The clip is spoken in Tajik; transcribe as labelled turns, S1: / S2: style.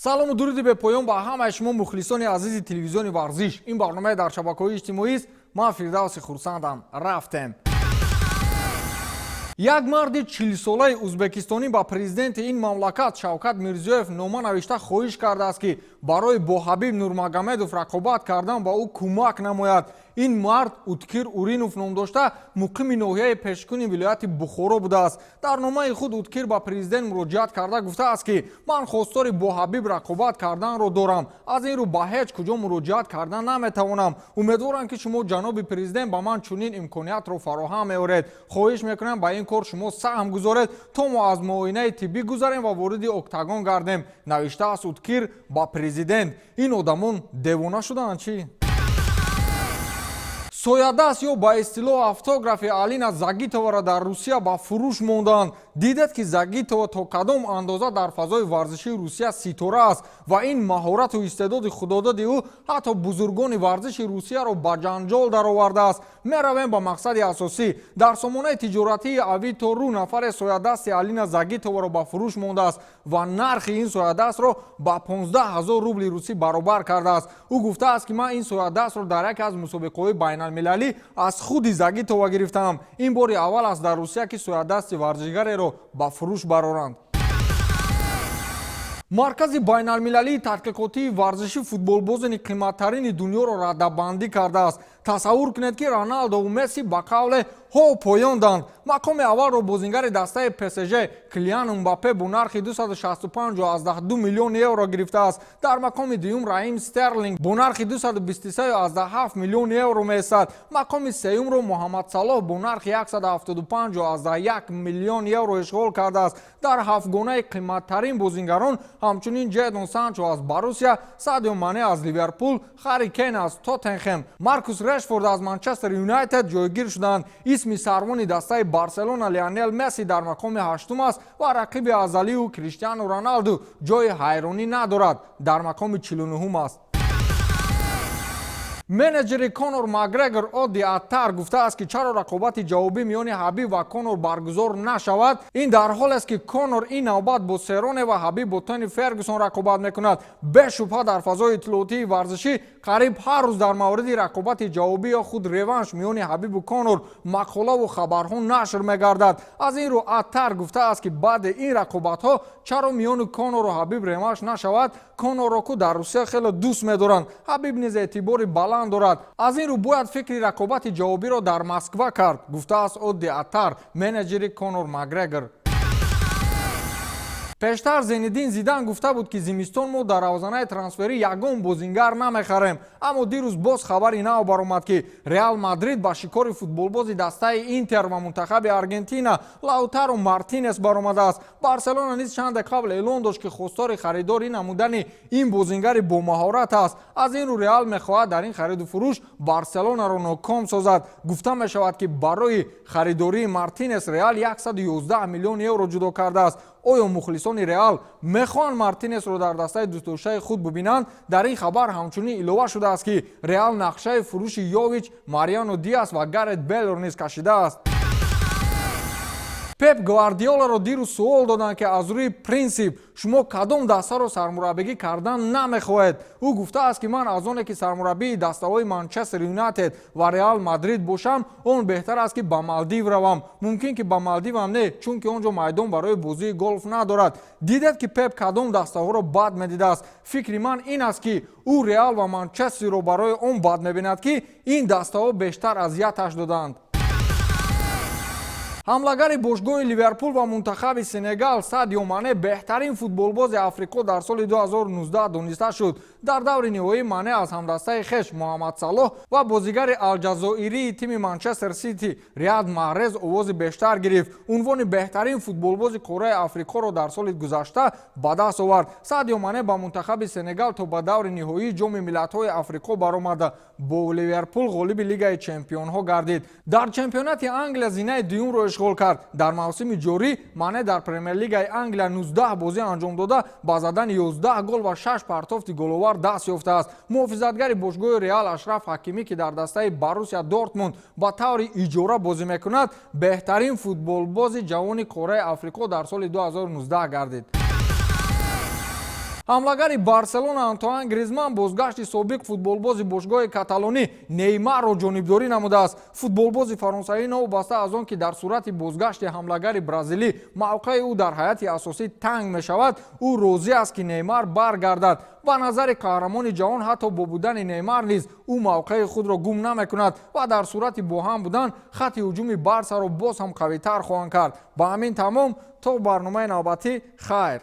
S1: Салому дуруди бепоён ба ҳамаи шумо, мухлисони азизи телевизиони варзиш. Ин барномаи дар шабакаҳои иҷтимоист. Ман Фирдавси Хурсандам. Рафтем. Як марди 40-солаи узбекистонӣ ба президенти ин мамлакат Шавкат Мирзиёев нома навишта, хоҳиш кардааст, ки барои бо Ҳабиб Нурмагомедов рақобат кардан ба ӯ кӯмак намояд. Ин мард Уткир Уринов ном дошта, муқими ноҳияи Пешкуни вилояти Бухоро будааст. Дар номаи худ Уткир ба президент муроҷиат карда гуфтааст, ки ман хостори бо Ҳабиб рақобат карданро дорам, аз ин рӯ ба ҳеҷ куҷо муроҷиат кардан наметавонам. Умедворам, ки шумо, ҷаноби президент, ба ман чунин имкониятро фароҳам меоред. Хоҳиш мекунам, ба ин кор шумо саҳм гузоред, то мо аз муоинаи тиббӣ гузарем ва вориди октагон гардем, навиштааст Уткир ба президент. Ин одамон девона шудаанд чӣ? Соядаст ё ба истилоҳ автографи Алина Загитоваро дар Русия ба фурӯш монданд. Дидед, ки Загитова то кадом андоза дар фазои варзишии Русия ситора аст ва ин маҳорату истеъдоди худододи ӯ ҳатто бузургони варзиши Русияро ба ҷанҷол даровардааст. Меравем ба мақсади асосӣ. Дар сомонаи тиҷоратии Авито.ру нафаре соядасти Алина Загитоваро ба фурӯш мондааст ва нархи ин соядастро ба 15 ҳазор рубли русӣ баробар кардааст. Ӯ гуфтааст, ки ман ин соядастро дар яке аз мусобиқаҳои байналмилалӣ аз худи Загитова гирифтаам. Ин бори аввал аст дар Русия, ки соядасти варзишгареро ба фурӯш бароранд. Маркази байналмилалии тадқиқотии варзишӣ футболбозони қиматтарини дунёро радабандӣ кардааст. Тасаввур кунед, ки Роналдову Месси ба қавле ҳо поёнданд. Мақоми аввалро бозингари дастаи ПСЖ Килиан Мбаппе бо нархи 265,2 миллион евро гирифтааст. Дар мақоми дуюм Раҳим Стерлинг бо нархи 223,7 миллион евро меистад. Мақоми сеюмро Муҳаммад Салоҳ бо нархи 175,1 миллион евро ишғол кардааст. Дар ҳафтгонаи қиматтарин бозингарон ҳамчунин Ҷедон Санчо аз Боруссия, Садио Мане аз Ливерпул, Харри Кейн аз Тоттенхем, Маркус Решфорд аз Манчестер Юнайтед ҷойгир шуданд. Исми сарвони дастаи Барселона Лионел Месси дар мақоми ҳаштум аст ва рақиби азалию Криштиану Роналду ҷои ҳайронӣ надорад, дар мақоми 49-ум аст. Менеҷери Конор Макгрегор Одди Аттар гуфтааст, ки чаро рақобати ҷавобӣ миёни Ҳабиб ва Конор баргузор нашавад. Ин дар ҳолест, ки Конор ин навбат бо Сероне ва Ҳабиб бо Тони Фергюсон рақобат мекунад. Бешубҳа, дар фазои иттилоотии варзишӣ қариб ҳар рӯз дар мавриди рақобати ҷавобӣ ё худ реванш миёни Ҳабибу Конор мақолаву хабарҳо нашр мегардад. Аз ин рӯ Аттар гуфтааст, ки баъди ин рақобатҳо чаро миёни Конору Ҳабиб реванш нашавад? Конорро ку дар Русия хеле дӯст медоранд, Ҳабиб низ эътибори баланд дорад. Аз ин рӯ бояд фикри рақобати ҷавобиро дар Москва кард, гуфтааст Одди Аттар, менеҷери Конор Макгрегор. Пештар Зинедин Зидан гуфта буд, ки зимистон мо дар равзанаи трансферӣ ягон бозингар намехарем. Аммо дирӯз боз хабари нав баромад, ки Реал Мадрид ба шикори футболбози дастаи Интер ва мунтахаби Аргентина Лаутаро Мартинес баромадааст. Барселона низ чанде қабл эълон дошт, ки хостори харидорӣ намудани ин бозингари бомаҳорат аст. Аз ин рӯ Реал мехоҳад дар ин хариду фурӯш Барселонаро ноком созад. Гуфта мешавад, ки барои харидории Мартинес Реал 111 миллион евро ҷудо кардааст. Оё мухлисони Реал мехоҳанд Мартинесро дар дастаи дӯстдоштаи худ бибинанд? Дар ин хабар ҳамчунин илова шудааст, ки Реал нақшаи фурӯши Йович, Мариано Диас ва Гарет Белро низ кашидааст. Пеп Гвардиоларо дирӯз суол доданд, ки аз рӯи принсип шумо кадом дастаро сармураббигӣ кардан намехоҳед? Ӯ гуфтааст, ки ман аз оне ки сармураббии дастаҳои Манчестер Юнайтед ва Реал Мадрид бошам, он беҳтар аст, ки ба Малдив равам. Мумкин, ки ба Малдивам не, чунки он ҷо майдон барои бозии голф надорад. Дидед, ки Пеп кадом дастаҳоро бад медидааст. Фикри ман ин аст, ки ӯ Реал ва Манчестерро барои он бад мебинад, ки ин дастаҳо бештар азияташ доданд. Ҳамлагари бошгоҳи Ливерпул ва мунтахаби Сенегал Садио Мане беҳтарин футболбози Африқо дар соли 2019 дониста шуд. Дар даври ниҳоӣ Мане аз ҳамдастаи хеш Муҳаммад Салоҳ ва бозигари алҷазоирии тими Манчестер Сити Риад Маҳрез овози бештар гирифт. Унвони беҳтарин футболбози қораи Африқоро дар соли гузашта ба даст овард. Садио Мане ба мунтахаби Сенегал то ба даври ниҳоии Ҷоми миллатҳои Африқо баромада, бо Ливерпул ғолиби Лигаи чемпионҳо гардид. Дар чемпионати Англия зинаи дуюмро ишғол кард. Дар мавсими ҷорӣ Мане дар Премер-лигаи Англия 19 бозӣ анҷом дода, ба задани 11 гол ва 6 партофти головар даст ёфтааст. Муҳофизатгари бошгоҳи Реал Ашраф Ҳакимӣ, ки дар дастаи Боруссия Дортмунд ба таври иҷора бозӣ мекунад, беҳтарин футболбози ҷавони қораи Африқо дар соли 2019 гардид. Ҳамлагари Барселона Антуан Гризман бозгашти собиқ футболбози бошгоҳи каталонӣ Неймарро ҷонибдорӣ намудааст. Футболбози фаронсавӣ, новобаста аз он ки дар сурати бозгашти ҳамлагари бразилӣ мавқеи ӯ дар ҳайати асосӣ танг мешавад, ӯ розӣ аст, ки Неймар баргардад. Ба назари қаҳрамони ҷаҳон, ҳатто бо будани Неймар низ ӯ мавқеи худро гум намекунад ва дар сурати бо ҳам будан хатти ҳуҷуми Барсаро боз ҳам қавитар хоҳанд кард. Ба ҳамин тамом, то барномаи навбатӣ, хайр.